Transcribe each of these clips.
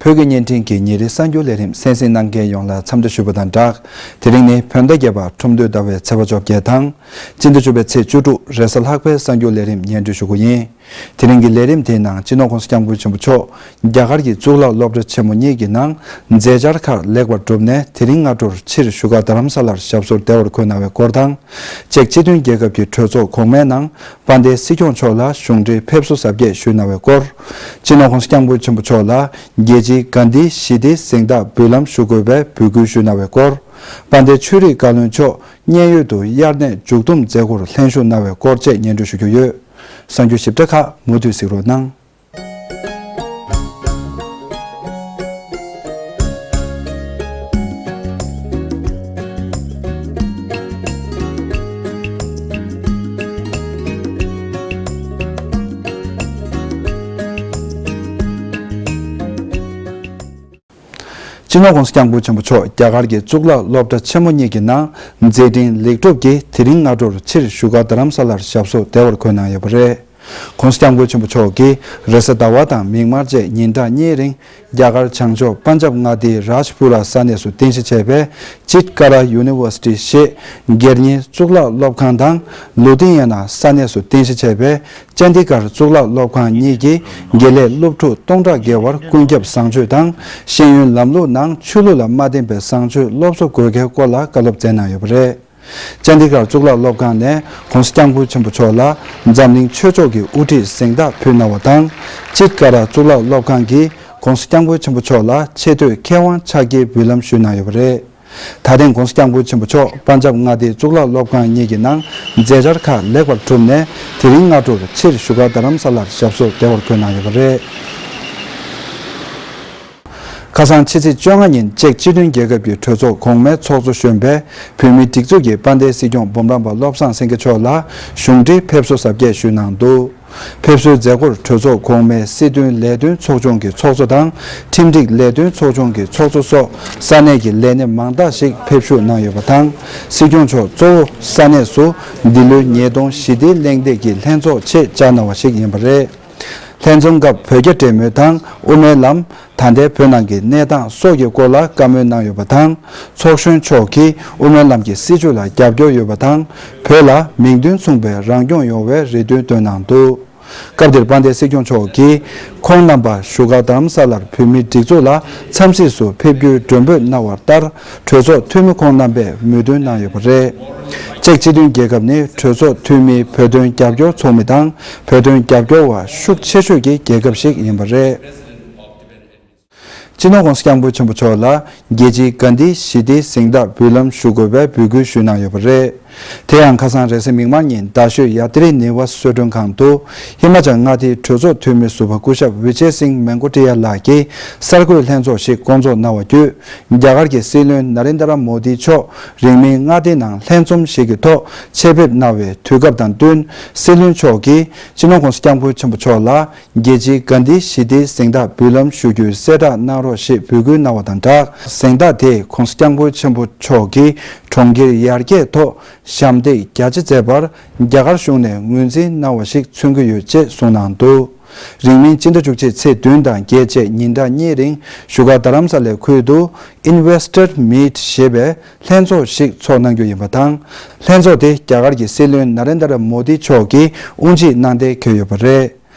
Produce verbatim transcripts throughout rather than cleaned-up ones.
བོད་ཀྱི་བརྙན་འཕྲིན་གྱི་ཉིན་རེའི་གསར་འགྱུར་ལས་རིམ་གསན་གཟིགས་གནང་མཁན་ཡོངས་ལ་འཚམས་འདྲི་ཞུ་བ་དང་སྦྲགས། དེ་རིང་ནི་བོད་ཟླ་བརྒྱད་པ་ཁྲུམས་སྟོད་ཟླ་བའི་ཚེས་པ་བཅོ་བརྒྱད་དང་། སྤྱི་ཟླ་བཅུ་པའི་ཚེས་བཅུ་དྲུག་རེས་གཟའ་ལྷག་པའི་གསར་འགྱུར་ལས་རིམ་སྙན་སྒྲོན་ཞུ་རྒྱུ་ཡིན། དེ་རིང་གི་ལས་རིམ་དེའི་ནང་སྤྱི་ནོར་༸གོང་ས་༸སྐྱབས་མགོན་ཆེན་པོ་མཆོག་རྒྱ་གར་གྱི་གཙུག་ལག་སློབ་གྲྭ་ཆེན་མོ་གཉིས་ཀྱི་ནང་མཛད་འཆར་ཁག་ལེགས་པར་གྲུབ་ནས་དེ་རིང་སྔ་དྲོར་ཕྱིར་བཞུགས་སྒར་རྡ་རམ་ས་ལར་ཞབས་སོར་བདེ་བར་འཁོད་གནང་བའི་སྐོར་དང་། ཅེཀ་སྤྱི་མཐུན་རྒྱལ་ཁབ་ཀྱི་གྲོས་ཚོགས་གོང་མའི་ནང་དཔལ་ལྡན་སྲིད་སྐྱོང་མཆོག་ལ་གཞུང་འབྲེལ་ཕེབས་བསུ་གཟབ་རྒྱས་ཞུས་གནང་བའི་སྐོར། སྤྱི་ནོར་༸གོང་ས་༸སྐྱབས་མགོན་ཆེན་པོ་མཆོག་ལ་རྒྱལ་སྤྱིའི་དགའ་ལྡན་ཞི་བདེའི་གཟེངས་རྟགས་འབུལ་ལམ་ཞུ་དགོས་པའི་འབོད་སྐུལ་ཞུས་གནང་བའི་སྐོར། དཔལ་ལྡན་ཆོས་རིག་བཀའ་བློན་མཆོག་མཉན་ཡོད་དུ་དབྱར་གནས་མཇུག་བསྡོམས་མཛད་སྒོར་ལྷན་ཞུགས་གནང་བའི་སྐོར་བཅས་སྙན་སྒྲོན་ཞུ་རྒྱུ་ཡོད། གསར་འགྱུར་ཞིབ་ཕྲ་ཁག་མུ་མཐུད་གཟིགས་རོགས་གནང་། སྤྱི་ནོར་༸གོང་ས་༸སྐྱབས་མགོན་ཆེན་པོ་མཆོག་རྒྱ་གར་གྱི་གཙུག་ལག་སློབ་གྲྭ་ཆེན་མོ་གཉིས་ཀྱི་ནང་མཛད་འཕྲིན་ལེགས་གྲུབ་ཀྱིས་དེ་རིང་སྔ་དྲོར་ཕྱིར་བཞུགས་སྒར་རྡ་རམ་ས་ལར་ཞབས་སོར་བདེ་བར་འཁོད་གནང་ཡོད་པ་རེད། ༸གོང་ས་༸སྐྱབས་མགོན་ཆེན་པོ་མཆོག་གིས་རེས་གཟའ་ཟླ་བ་དང་མིག་དམར་བཅས་ཉིན་གྲངས་གཉིས་རིང་རྒྱ་གར་བྱང་ཕྱོགས་པན་ཇབ་མངའ་སྡེའི་རཱཇ་པུ་ར་ས་གནས་སུ་རྟེན་གཞི་བྱས་པའི་ཅིད་ཀ་ར་ཡུ་ནི་ཝར་སི་ཊི་ཞེས་སྒེར་གཉེར་གཙུག་ལག་སློབ་ཁང་དང་ལུ་དྷི་ཡ་ན་ས་གནས་སུ་རྟེན་གཞི་བྱས་པའི་ཅན་ཌི་གར་གཙུག་ལག་སློབ་ཁང་གཉིས་ཀྱི་དགེ་ལས་སློབ་ཕྲུག་སྟོང་ཕྲག་བརྒལ་བར་ཀུན་ཁྱབ་བཟང་སྤྱོད་དང་ཤེས་ཡོན་ལམ་ལུགས་ནང་ཆོས་ལུགས་ལ་མ་བརྟེན་པའི་བཟང་སྤྱོད་སློབ་གསོ་དགོས་གལ་སྐོར་ལ་བཀའ་སློབ་སྩལ་གནང་ཡོད་པ་རེད། ཅན་ཌི་གར་གཙུག་ལག་སློབ་ཁང་ནས་༸གོང་ས་༸སྐྱབས་མགོན་ཆེན་པོ་མཆོག་ལ་འཛམ་གླིང་ཆོས་ཕྱོགས་ཀྱི་དབུ་ཁྲིད་གཟེངས་རྟགས་ཕུལ་གནང་བ་དང་། ཅིད་ཀ་ར་གཙུག་ལག་སློབ་ཁང་གིས་༸གོང་ས་༸སྐྱབས་མགོན་ཆེན་པོ་མཆོག་ལ་ཆེ་བསྟོད་མཁས་དབང་ཕྱག་འཁྱེར་འབུལ་ལམ་ཞུས་གནང་ཡོད་པ་རེད། ད་ཐེངས་༸གོང་ས་༸སྐྱབས་མགོན་ཆེན་པོ་མཆོག་པན་ཇབ་མངའ་སྡེའི་གཙུག་ལག་སློབ་ཁང་གཉིས་ཀྱི་ནང་མཛད་འཆར་ཁག་ལེགས་པར་གྲུབ་ནས་དེ་རིང་སྔ་དྲོར་ཕྱིར་བཞུགས་སྒར་རྡ་རམ་ས་ལར་ཞབས་སོར་བདེ་བར་འཁོད་གནང་ཡོད་པ་རེད། ཁ་སང་ཕྱི་ཚེས་བཅོ་ལྔ་ཉིན་ཅེཀ་སྤྱི་མཐུན་རྒྱལ་ཁབ་ཀྱི་གྲོས་ཚོགས་གོང་མའི་ཚོགས་གཙོ་གཞོན་པས་བོད་མིའི་སྒྲིག་འཛུགས་ཀྱི་དཔལ་ལྡན་སྲིད་སྐྱོང་འབུམ་རམས་པ་བློ་བཟང་སེང་གེ་མཆོག་ལ་གཞུང་འབྲེལ་ཕེབས་བསུ་གཟབ་རྒྱས་ཞུས་གནང་འདུག་ཕེབས་བསུའི་མཛད་སྒོར་གྲོས་ཚོགས་གོང་མའི་སྲིད་དོན་ལས་དོན་ཚོགས་ཆུང་གི་ཚོགས་གཙོ་དང་ཁྲིམས་སྒྲིག་ལས་དོན་ཚོགས་ཆུང་གི་ཚོགས་གཙོ་སོགས་ས་གནས་ཀྱི་ལས་སྣེ་མང་དག་ཞིག་ཕེབས་ཞུགས་གནང་ཡོད་པ་དང་། སྲིད་སྐྱོང་མཆོག་གཙོ་བོ་ས་གནས་སུ་འདི་ལོའི་ཉིས་སྟོང་ཞི་བདེའི་གླེང་སྟེགས་ཀྱི་ལྷན་ཚོགས་ཆེད་བཅར་གནང་བ་ཞིག་ཡིན་པ་རེད། ལྷན་འཛོམས་སྐབས་བོད་རྒྱ་འབྲེལ་མོལ་དང་དབུ་མའི་ལམ། ད་ལྟའི་བོད་ནང་གི་གནས་སྟངས་སོགས་ཀྱི་སྐོར་ལ་བཀའ་མོལ་གནང་ཡོད་པ་དང་། ཚོགས་གཞོན་མཆོག་གིས་དབུ་མའི་ལམ་གྱི་སྲིད་བྱུས་ལ་རྒྱབ་སྐྱོར་ཡོད་པ་དང་། བོད་ལ་མིང་དོན་མཚུངས་པའི་རང་སྐྱོང་ཡོང་བའི་རེ་འདུན་བཏོན་གནང་འདུག་སྐབས་དེར་དཔལ་ལྡན་སྲིད་སྐྱོང་མཆོག་གིས་ཁོང་རྣམ་པ་བཞུགས་སྒར་རྡ་རམ་ས་ལར་བོད་མིའི་སྒྲིག་འཛུགས་ལ་འཚམས་གཟིགས་སུ་ཕེབས་རྒྱུའི་མགྲོན་འབོད་གནང་བ་ལྟར་གྲོས་ཚོགས་འཐུས་མི་ཁོང་རྣམ་པས་མོས་མཐུན་གནང་ཡོད་པ་རེད། ཅེཀ་སྤྱི་མཐུན་རྒྱལ་ཁབ་ནི་གྲོས་ཚོགས་འཐུས་མིའི་བོད་དོན་རྒྱབ་སྐྱོར་ཚོགས་མི་དང་བོད་དོན་རྒྱབ་སྐྱོར་བ་ཤུགས་ཆེ་ཤོས་ཀྱི་རྒྱལ་ཁབ་ཞིག་ཡིན་པ་རེད། སྤྱི་ནོར་༸གོང་ས་༸སྐྱབས་མགོན་ཆེན་པོ་མཆོག་ལ་རྒྱལ་སྤྱིའི་དགའ་ལྡན་ཞི་བདེའི་གཟེངས་རྟགས་འབུལ་ལམ་ཞུ་དགོས་པའི་འབོད་སྐུལ་ཞུས་གནང་ཡོད་པ་རེད། དེ་ཡང་ཁ་སང་རེས་གཟའ་མིག་དམར་ཉིན་རྡ་ཤོད་ཡ་ཏི་རི་ནི་ཝ་སི་གསོལ་མགྲོན་ཁང་དུ་ཧི་མ་ཅལ་མངའ་སྡེའི་གྲོས་ཚོགས་འཐུས་མི་ཟུར་པ་སྐུ་ཞབས་ཝི་ཇེ་སིང་མན་གོ་ཏི་ཡ་ལགས་ཀྱིས་གསར་འགོད་ལྷན་ཚོགས་ཤིག་བསྐོང་ཚོགས་གནང་བ་བརྒྱུད། རྒྱ་གར་གྱི་སྲིད་བློན་ན་རེན་དྲ་མོ་དི་མཆོག་རིང་མིན་མངའ་སྡེ་ནང་ལྷན་འཛོམས་ཤིག་གི་ཐོག་ཆེད་ཕེབས་གནང་བའི་དུས་སྐབས་དང་བསྟུན། སྲིད་བློན་མཆོག་གིས་སྤྱི་ནོར་༸གོང་ས་༸སྐྱབས་མགོན་ཆེན་པོ་མཆོག་ལ། རྒྱལ་སྤྱིའི་དགའ་ལྡན་ཞི་བདེའི་གཟེངས་རྟགས་འབུལ་ལམ་ཞུ་རྒྱུའི་གསལ་བསྒྲགས་གནང་རོགས་ཞེས་འབོད་སྐུལ་གནང་བ་དང་སྦྲགས། གཟེངས་རྟགས་དེས་༸གོང་ས་༸སྐྱབས་མགོན་ཆེན་པོ་མཆོག་གིས་གྲོང་ཁྱེར་ཡར་རྒྱས་ཐོག་ཞབས་འདེགས་རྒྱ་ཆེ་མཛད་པར་རྒྱ་གར་གཞུང་ནས་ངོས་འཛིན་གནང་བ་ཞིག་མཚོན་གྱི་ཡོད་ཅེས་གསུངས་གནང་འདུག་རིང་མིན་སྤྱི་ཟླ་བཅུ་གཅིག་ཚེས་བདུན་དང་བརྒྱད་བཅས་ཉིན་གྲངས་གཉིས་རིང་བཞུགས་སྒར་རྡ་རམ་ས་ལའི་ཁུལ་དུ་Investor Meet ཞེས་པའི་ལྷན་ཚོགས་ཤིག་ཚོགས་གནང་རྒྱུ་ཡིན་པ་དང་། ལྷན་ཚོགས་དེ་རྒྱ་གར་གྱི་སྲིད་བློན་ན་རེན་དྲ་མོ་དི་མཆོག་གིས་དབུ་འབྱེད་གནང་གཏན་འཁེལ་ཡོད་པ་རེད།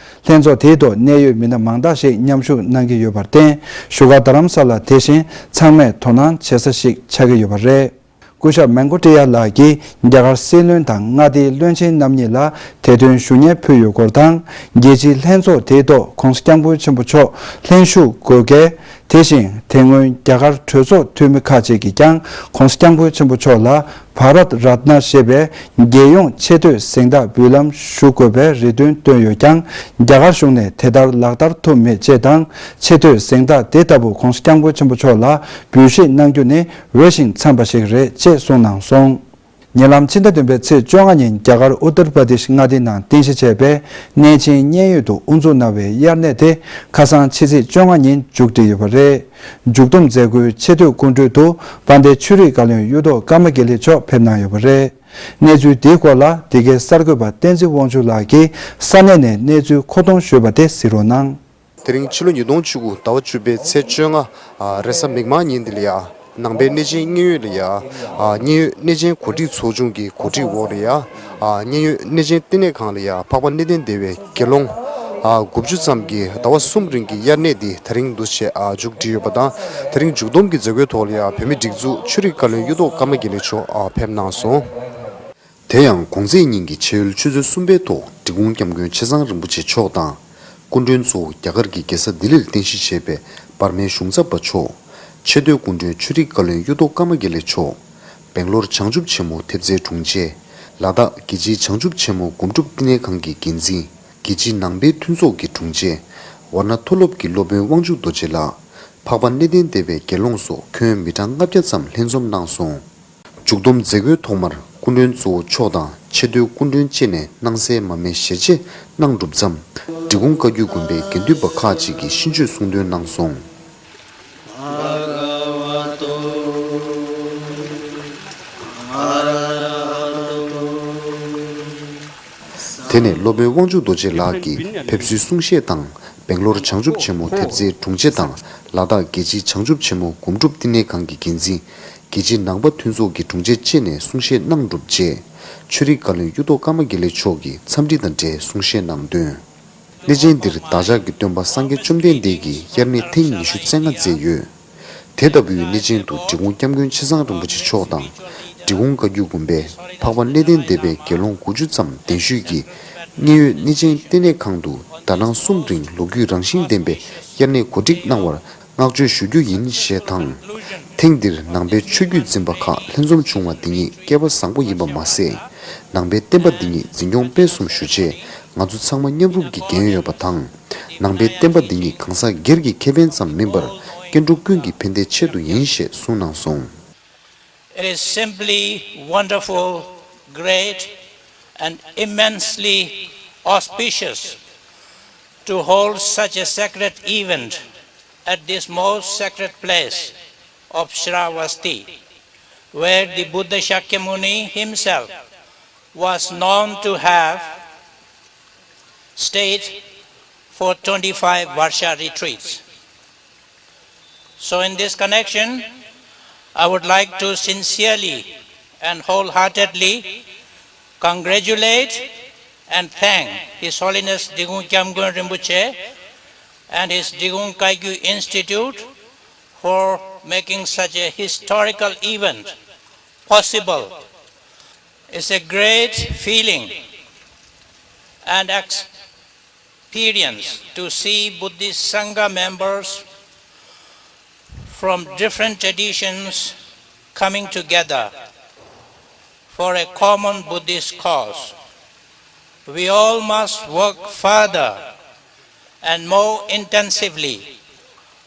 ལྷན་ཚོགས་དེའི་ཐོག་གནད་ཡོད་མི་སྣ་མང་དག་ཞིག་མཉམ་ཞུགས་གནང་གི་ཡོད་པར་བརྟེན། བཞུགས་སྒར་རྡ་རམ་ས་ལ་དེ་བཞིན་ཚང་མས་དོ་སྣང་བྱེད་ས་ཞིག་ཆགས་ཀྱི་ཡོད་པ་རེད། སྐུ་ཞབས་མན་གོ་ཏི་ཡ་ལགས་ཀྱིས་རྒྱ་གར་སྲིད་བློན་དང་མངའ་སྡེའི་བློན་ཆེན་རྣམ་གཉིས་ལ་དེ་དོན་ཞུ་སྙན་ཕུལ་ཡོད་སྐོར་དང་། རྒྱལ་སྤྱིའི་ལྷན་ཚོགས་དེའི་ཐོག་༸གོང་ས་༸སྐྱབས་མགོན་ཆེན་པོ་མཆོག་ལྷན་ཞུགས་དགོས་གལ། དེ་བཞིན་དེ་སྔོན་རྒྱ་གར་གྲོས་ཚོགས་འཐུས་མི་ཁག་ཅིག་གིས་ཀྱང་༸གོང་ས་༸སྐྱབས་མགོན་ཆེན་པོ་མཆོག་ལ་བྷ་རད་རཏ་ན་ཞེས་པའི་རྒྱལ་ཡོངས་ཆེ་བསྟོད་གཟེངས་རྟགས་འབུལ་ལམ་ཞུ་དགོས་པའི་རེ་འདུན་བཏོན་ཡོད་ཀྱང་། རྒྱ་གར་གཞུང་ནས་དེ་ལྟར་ལག་བསྟར་ཐུབ་མེད་ཅེས་དང་། ཆེ་བསྟོད་གཟེངས་རྟགས་དེ་ལྟ་བུ་༸གོང་ས་༸སྐྱབས་མགོན་ཆེན་པོ་མཆོག་ལ་འབུལ་བཞེས་གནང་རྒྱུ་ནི་འོས་ཤིང་འཚམས་པ་ཞིག་རེད་ཅེས་གསུངས་གནང་སོང་། ཉེ་ལམ་ཕྱི་ཟླ་བདུན་པའི་ཚེས་བཅོ་ལྔ་ཉིན་རྒྱ་གར་ཨུ་ཏར་པར་དེཤ་མངའ་སྡེའི་ནང་རྟེན་གཞི་བྱས་པའི་གནས་ཆེན་མཉན་ཡོད་དུ་དབུ་འཛུགས་གནང་བའི་དབྱར་གནས་དེ་ཁ་སང་ཕྱི་ཚེས་བཅོ་ལྔ་ཉིན་མཇུག་སྒྲིལ་ཡོད་པ་རེད། མཇུག་བསྡོམས་མཛད་སྒོའི་ཆེ་བསྟོད་སྐུ་མགྲོན་དུ་དཔལ་ལྡན་ཆོས་རིག་བཀའ་བློན་གཡུ་ཐོག་ཀརྨ་དགེ་ལེགས་མཆོག་ཕེབས་གནང་ཡོད་པ་རེད། གནས་ཚུལ་འདིའི་སྐོར་ལ་འདི་གའི་གསར་འགོད་པ་བསྟན་འཛིན་དབང་ཕྱུག་ལགས་ཀྱིས་ས་གནས་ནས་གནས་ཚུལ་མཁོ་གཏོང་ཞུས་པ་དེ་གཟིགས་རོགས་གནང་། དེ་རིང་ཕྱི་ལོ་ཉིས་སྟོང་བཅུ་དགུ་ཟླ་བ་བཅུ་པའི་ཚེས་བཅོ་ལྔ། ཨ། རེས་གཟའ་མིག་དམར་ཉིན་འདི་ལ་ཡ། ནང་པའི་གནས་ཆེན་མཉན་ཡོད་ལ་ཡ། ཨ། མཉན་ཡོད་གནས་ཆེན་གོ་སྒྲིག་ཚོགས་ཆུང་གི་གོ་སྒྲིག་འོག་ལ་ཡ། ཨ། མཉན་ཡོད་གནས་ཆེན་བསྟི་གནས་ཁང་ལ་ཡ། འཕགས་པ་གནས་བརྟན་སྡེ་བའི་དགེ་སློང་། ཨ། དགུ་བཅུ་ཙམ་གྱི་ཟླ་བ་གསུམ་རིང་གི་དབྱར་གནས་འདི་དེ་རིང་འདུ་བྱེད། ཨ། མཇུག་སྒྲིལ་ཡོད་པ་དང་། དེ་རིང་མཇུག་བསྡོམས་ཀྱི་མཛད་སྒོའི་ཐོག་ལ་ཡ། བོད་མིའི་སྒྲིག་འཛུགས་ཆོས་རིག་བཀའ་བློན་གཡུ་ཐོག་ཀརྨ་དགེ་ལེགས་མཆོག་ཨ། ཕེབས་གནང་སོང་། དེ་ཡང་གོང་ཚེས་ཉིན་གྱི་ཕྱེད་ཡོལ་ཆུ་ཚོད་གསུམ་པའི་ཐོག་འབྲི་གུང་སྐྱབས་མགོན་ཆེ་ཚང་རིན་པོ་ཆེ་མཆོག་དང་། སྐུ་མགྲོན་གཙོ་བོ་རྒྱ་གར་གྱི་རྒྱལ་ས་ལྡི་ལིར་རྟེན་གཞི་བྱས་པའི་འབར་མའི་གཞུང་ཚབ་པ་མཆོག་ཆེས་མཐོའི་སྐུ་མགྲོན་ཆོས་རིག་བཀའ་བློན་གཡུ་ཐོག་ཀརྨ་དགེ་ལེགས་མཆོག་སྦེང་ལོར་བྱང་ཆུབ་ཆེན་མོ་ཐེབས་རྩའི་དྲུང་ཆེ། ལ་དྭགས་རྒྱལ་སྤྱིའི་བྱང་ཆུབ་ཆེན་མོ་སྒོམ་སྒྲུབ་བསྟི་གནས་ཁང་གི་འགན་འཛིན། རྒྱལ་སྤྱིའི་ནང་པའི་མཐུན་ཚོགས་ཀྱི་དྲུང་ཆེ། ཝཱ་ཎ་མཐོ་སློབ་ཀྱི་སློབ་དཔོན་དབང་ཕྱུག་རྡོ་རྗེ་ལགས། འཕགས་པ་གནས་བརྟན་སྡེ་བའི་དགེ་སློང་སོགས་ཁྱོན་མི་གྲངས་ལྔ་བརྒྱ་ཙམ་ལྷན་འཛོམས་གནང་སོང་། མཇུག་བསྡོམས་མཛད་སྒོའི་ཐོག་མར་སྐུ་མགྲོན་གཙོ་བོ་མཆོག་དང་ཆེས་མཐོའི་སྐུ་མགྲོན་བཅས་ནས་སྣང་གསལ་མར་མེའི་ཞལ་འབྱེད་གནང་གྲུབ་མཚམས། འབྲི་གུང་བཀའ་བརྒྱུད་དགོན་པའི་དགེ་འདུན་པ་ཁག་ཅིག་གིས་ཤིས་བརྗོད་གསུང་འདོན་གནང་སོང་། དེ་ནས་སློབ་དཔོན་དབང་ཕྱུག་རྡོ་རྗེ་ལགས་ཀྱིས་ཕེབས་བསུའི་གསུང་བཤད་དང་། སྦེང་ལོར་བྱང་ཆུབ་ཆེན་མོ་ཐེབས་རྩའི་དྲུང་ཆེ་དང་། ལ་དྭགས་རྒྱལ་སྤྱིའི་བྱང་ཆུབ་ཆེན་མོ་སྒོམ་སྒྲུབ་བསྟི་གནས་ཁང་གི་འགན་འཛིན། རྒྱལ་སྤྱིའི་ནང་པ་མཐུན་ཚོགས་ཀྱི་དྲུང་ཆེ་བཅས་ནས་གསུང་བཤད་གནང་གྲུབ་རྗེས། ཆོས་རིག་བཀའ་བློན་གཡུ་ཐོག་ཀརྨ་དགེ་ལེགས་མཆོག་གིས་འཚམས་འདྲི་དང་འབྲེལ་གསུང་བཤད་གནང་དོན། གནས་ཆེན་འདིར་བདག་ཅག་གི་སྟོན་པ་སངས་རྒྱས་བཅོམ་ལྡན་འདས་ཀྱིས་དབྱར་གནས་ཐེངས་ཉི་ཤུ་རྩ་ལྔ་མཛད་ཡོད། དེ་ལྟ་བུའི་གནས་ཆེན་དུ་འབྲི་གུང་སྐྱབས་མགོན་ཆེ་ཚང་རིན་པོ་ཆེ་མཆོག་དང་། འབྲི་གུང་བཀའ་བརྒྱུད་དགོན་པའི་འཕགས་པ་གནས་བརྟན་སྡེ་པའི་དགེ་སློང་དགུ་བཅུ་ཙམ་གདན་ཞུས་ཀྱིས། མཉན་ཡོད་གནས་ཆེན་བསྟི་གནས་ཁང་དུ་ཟླ་གྲངས་གསུམ་རིང་ལོ་རྒྱུས་རང་བཞིན་ལྡན་པའི་དབྱར་གནས་གོ་སྒྲིག་གནང་བར་བསྔགས་བརྗོད་ཞུ་རྒྱུ་ཡིན་ཞེས་དང་། ཐེངས་འདིར་ནང་པའི་ཆོས་བརྒྱུད་འཛིན་པ་ཁག་ལྷན་འཛོམས་བྱུང་བ་འདི་ཉིད་སྐལ་པ་བཟང་པོ་ཡིན་པ་མ་ཟད། ནང་པའི་བསྟན་པ་འདི་ཉིད་འཛིན་སྐྱོང་སྤེལ་གསུམ་ཞུ་ཆེད། ང་ཚོ་ཚང་མ་མཉམ་རུབ་ཀྱི་འགན་ཡོད་པ་དང་། ནང་པའི་བསྟན་པ་འདི་ཉིད་གང་ཟག་སྒེར་གྱི་ཁེ་ཕན་ཙམ་མིན་པར། སྐྱེ་འགྲོ་ཀུན་གྱི་ཕན་བདེའི་ཆེད་དུ་ཡིན་ཞེས་གསུངས་གནང་སོང་། It is simply wonderful, great, and immensely auspicious to hold such a sacred event at this most sacred place of Shravasti, where the Buddha Shakyamuni himself was known to have stayed for twenty-five Varsha retreats. So, in this connection, I would like to sincerely and wholeheartedly congratulate and thank His Holiness Drigung Kyamgun Rinpoche and His Drigung Kagyu Institute for making such a historical event possible. It's a great feeling and experience to see Buddhist Sangha members from different traditions coming together for a common Buddhist cause. We all must work further and more intensively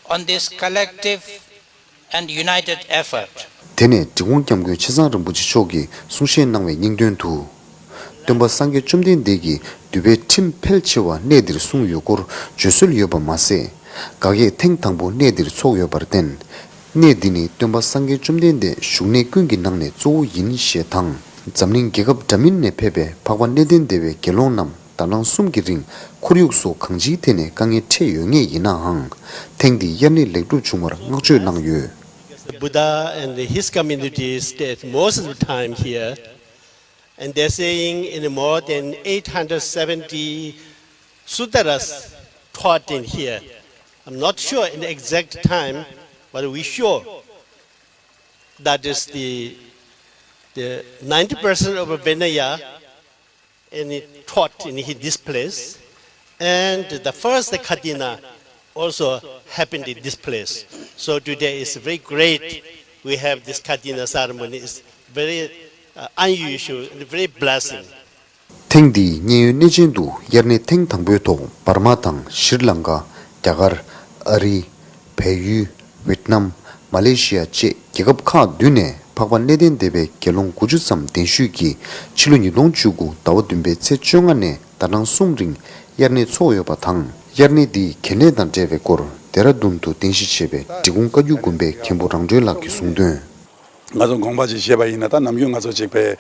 on this collective and united effort. དེ་ནས་འབྲི་གུང་སྐྱབས་མགོན་ཆེ་ཚང་རིན་པོ་ཆེ་མཆོག་གིས་གསུང་བཤད་གནང་བའི་སྙིང་དོན་དུ། སྟོན་པ་སངས་རྒྱས་བཅོམ་ལྡན་འདས་ཀྱིས་འདུལ་བའི་ཁྲིམས་ཕལ་ཆེ་བ་གནས་འདིར་གསུངས་ཡོད་སྐོར་བརྗོད་སྲོལ་ཡོད་པ་མ་ཟད། དགག་དབྱེ་ཐེངས་དང་པོ་གནས་འདིར་ཚོགས་ཡོད་པར་བརྟེན། གནས་འདི་ནི་སྟོན་པ་སངས་རྒྱས་བཅོམ་ལྡན་འདས་བཞུགས་གནས་ཀུན་གྱི་ནང་ནས་གཙོ་བོ་ཡིན་ཞེས་དང་། འཛམ་གླིང་རྒྱལ་ཁབ་འདྲ་མིན་ནས་ཕེབས་པའི་འཕགས་པ་གནས་བརྟན་སྡེ་བའི་དགེ་སློང་རྣམས། ཟླ་གྲངས་གསུམ་གྱི་རིང་ཁོར་ཡུག་སོགས་གང་ཅིའི་ཐད་ནས་དཀའ་ངལ་འཕྲད་ཡོད་ངེས་ཡིན་ནའང་། ཐེངས་འདིའི་དབྱར་གནས་ལེགས་གྲུབ་བྱུང་བར་བསྔགས་བརྗོད་གནང་ཡོད། The Buddha and his community stayed most of the time here, and they're saying in more than eight hundred seventy sutras taught in here. I'm not sure in the exact time, but we sure that is the, the ninety percent of Vinaya and it taught in hi- this place. And the first Kathina also happened in this place. So today is very great. We have this Kathina ceremony. It's very uh, unusual and very blessing. ཐེངས་འདིའི་མཉན་ཡོད་གནས་ཆེན་དུ་དབྱར་གནས་ཐེངས་དང་པོའི་ཐོག་འབར་མ་དང་ཤྲི་ལང་ཀ། རྒྱ་གར། ཨ་རི། བལ་ཡུལ། ཝེད་ནམ། མ་ལེ་ཤི་ཡ་བཅས་རྒྱལ་ཁབ་ཁག་བདུན་ནས་འཕགས་པ་གནས་བརྟན་སྡེ་བའི་དགེ་སློང་དགུ་བཅུ་ཙམ་གདན་ཞུས་ཀྱིས་ཕྱི་ལོ་ཉིས་སྟོང་བཅུ་དགུ་ཟླ་བ་བདུན་པའི་ཚེས་བཅོ་ལྔ་ནས་ཟླ་གྲངས་གསུམ་རིང་དབྱར་གནས་ཚོགས་ཡོད་པ་དང་། དབྱར་གནས་འདིའི་གལ་གནད་དང་འབྲེལ་བའི་སྐོར་ལྡེ་ར་ལྡུན་དུ་རྟེན་གཞི་བྱས་པའི་འབྲི་གུང་བཀའ་བརྒྱུད་དགོན་པའི་མཁན་པོ་རང་གྲོལ་ལགས་ཀྱིས་གསུངས་དོན། ང་ཚོ་དགོངས་པ་ཅིག་བཞེས་པ་ཡིན་ན། ད་ནམ་རྒྱུན་ང་ཚོ་ཅིག་བལ་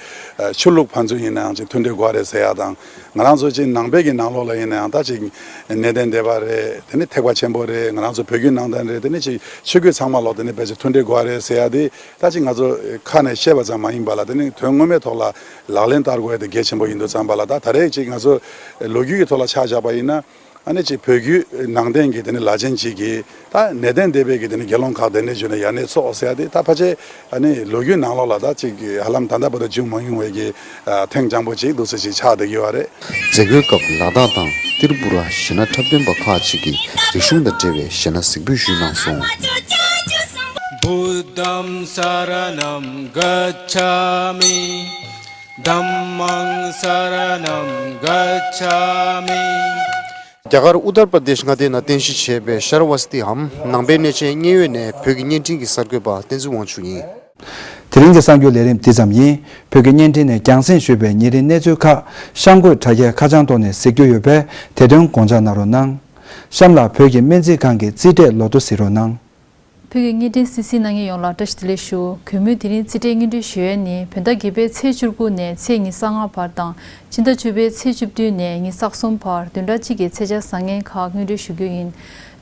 ཆོས་ལུགས་ཕན་ཚུན་ཡིན་ནའང་ཅིག་མཐུན་སྒྲིལ་དགོས་རེད་ཟེར་ཡ་དང་། ང་རང་ཚོ་ཅིག་ནང་པའི་གི་ནང་ལོགས་ལ་ཡིན་ནའང་ད་ཅིག་གནས་བརྟན་སྡེ་པ་རེད། དེ་ནས་ཐེག་པ་ཆེན་པོ་རེད། ང་རང་ཚོ་བོད་བརྒྱུད་ནང་བསྟན་རེད། དེ་ནས་ཅིག་ཆོས་བརྒྱུད་ཚང་མ་ལོག་དེ་ནས་ཕལ་ཆེར་མཐུན་སྒྲིལ་དགོས་རེད་ཟེར་ཡ་དེ། ད་ཅིག་ང་ཚོ་ཁ་ནས་བཤད་པ་ཙམ་མ་ཡིན་པ་ལ། དེ་ནི་དོན་ངོ་མའི་ཐོག་ལ་ལག་ལེན་བསྟར་དགོས་ཡ་དེ་གལ་ཆེན་པོ་ཡིན་དུས་ཙམ་པ་ལ། ད་ད་རེས་ཅིག་ང་ཚོ་ལོ་རྒྱུས་ཀྱི་ཐོག་ལ་ཆ་བཞག་པ་ཡིན་ན། ཨ་ནི་ཅིག་བོད་བརྒྱུད་ནང་བསྟན་གྱི་དེ་ནི་བླ་ཆེན་ཅིག་གིས་ད་གནས་བརྟན་སྡེ་པའི་གི་དེ་ནི་དགེ་སློང་ཁག་གདན་འདྲེན་ཞུས་ནས་ཡར་གནས་ཚོགས་ཟེར་ཡ་དེ། ད་ཕལ་ཆེར་ཨ་ནི་ལོ་རྒྱུས་ནང་ལོགས་ལ་ད་ཅིག་ཧ་ལམ་ད་ལྟ་བར་དུ་བྱུང་མ་མྱོང་བའི་གི་ཨ་ཐེངས་དང་པོ་ཅིག་འདུག་སེ་ཅིག་ཆགས་བསྡད་ཀྱི་ཡོད་རེད། མཛད་སྒོའི་སྐབས་ལ་དྭགས་དང་ཏྲི་པུ་ར་གཞིས་སྣ་འཁྲབ་སྟོན་པ་ཁག་ཅིག་གིས་རིག་གཞུང་དང་འབྲེལ་བའི་གཞས་སྣ་གཟིགས་འབུལ་ཞུས་གནང་སོང་། Buddhaṃ saraṇaṃ gacchāmi. Dhammaṃ saraṇaṃ gacchāmi. རྒྱ་གར་ཨུ་ཏར་པར་དེཤ་མངའ་སྡེའི་ནང་རྟེན་གཞི་བྱས་པའི་ཤ་ར་ཝ་སྟི་འམ་ནང་པའི་གནས་ཆེན་མཉན་ཡོད་ནས་བོད་ཀྱི་བརྙན་འཕྲིན་གྱི་གསར་འགོད་པ་བསྟན་འཛིན་དབང་ཕྱུག་ཡིན། དེ་རིང་གི་གསར་འགྱུར་ལས་རིམ་འདི་ཙམ་ཡིན། བོད་ཀྱི་བརྙན་འཕྲིན་ནས་རྒྱང་སྲིང་ཞུས་པའི་ཉིན་རེའི་གནས་ཚུལ་ཁག་གཤམ་འཁོད་དྲ་རྒྱའི་ཁ་བྱང་ཐོག་ནས་གཟིགས་རྒྱུ་ཡོད་པས། དེ་དོན་དགོངས་འཇགས་གནང་རོགས་གནང་། གཤམ་ལ་བོད་ཀྱི་སྨན་རྩིས་ཁང་གི་རྩིས་ཁྲའི་ལོ་ཐོ་གཟིགས་རོགས་གནང་། བོད་ཀྱི་བརྙན་འཕྲིན་གསན་གཟིགས་གནང་མཁན་ཡོངས་ལ་བཀྲ་ཤིས་བདེ་ལེགས་ཞུ། གུས་མོས་དེ་རིང་རྩིས་ཁྲའི་སྙན་སྒྲོན་ཞུ་ཡས་ནི། བོད་ཟླ་བརྒྱད་པའི་ཚེས་བཅུ་དགུ་ནས་ཚེས་ཉི་ཤུ་རྩ་ལྔ་བར་དང་། ཕྱི་ཟླ་བཅུ་པའི་ཚེས་བཅུ་བདུན་ནས་ཉི་ཤུ་རྩ་གསུམ་བར་བདུན་ཕྲག་གཅིག་གི་ཚེས་ཆ་བཟང་ངན་ཁག་སྙན་སྒྲོན་ཞུ་རྒྱུ་ཡིན།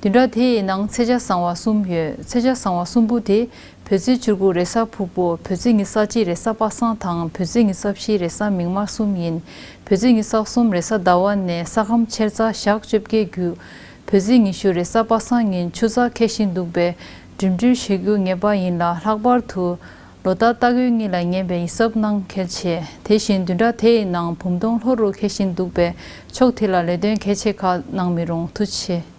བདུན་ཕྲག་དེའི་ནང་ཚེས་ཆ་བཟང་བ་གསུམ་ཡོད། ཚེས་ཆ་བཟང་བ་གསུམ་པོ་དེ། བོད་ཚེས་བཅུ་དགུ་རེས་གཟའ་ཕུར་བུ། བོད་ཚེས་ཉི་ཤུ་རྩ་གཅིག་རེས་གཟའ་པ་སངས་དང་། བོད་ཚེས་ཉི་ཤུ་རྩ་བཞི་རེས་གཟའ་མིག་དམར་གསུམ་ཡིན། བོད་ཚེས་ཉི་ཤུ་རྩ་གསུམ་རེས་གཟའ་ཟླ་བ་ནས་ས་ཁམས་ཆེར་གཟའ་ཞག་བཅོ་བརྒྱད་བརྒྱུད། བོད་ཚེས་ཉི་ཤུ་རེས་གཟའ་པ་སངས་ཉིན་ཆུ་གཟའ་འཁེལ་བཞིན་འདུག་པས། འགྲིམ་འགྲུལ་བྱེད་རྒྱུ་ངེས་པ་ཡིན་ལ། ལྷག་པར་དུ་ལོ་ཟླ་རྟ་རྒོད་གཉིས་ལ་ཉན་པའི་ཡིད་གཟབ་གནང་གལ་ཆེ། དེ་བཞིན་བདུན་ཕྲག་དེའི་ནང་བུམ་སྟོང་ལྷོ་རུ་འཁེལ་བཞིན་འདུག་པས། ཕྱོགས་དེ་ལ་ལས་དོན་གལ་ཆེ་ཁག་གནང་མི་རུང་། ཐུགས་རྗེ་ཆེ།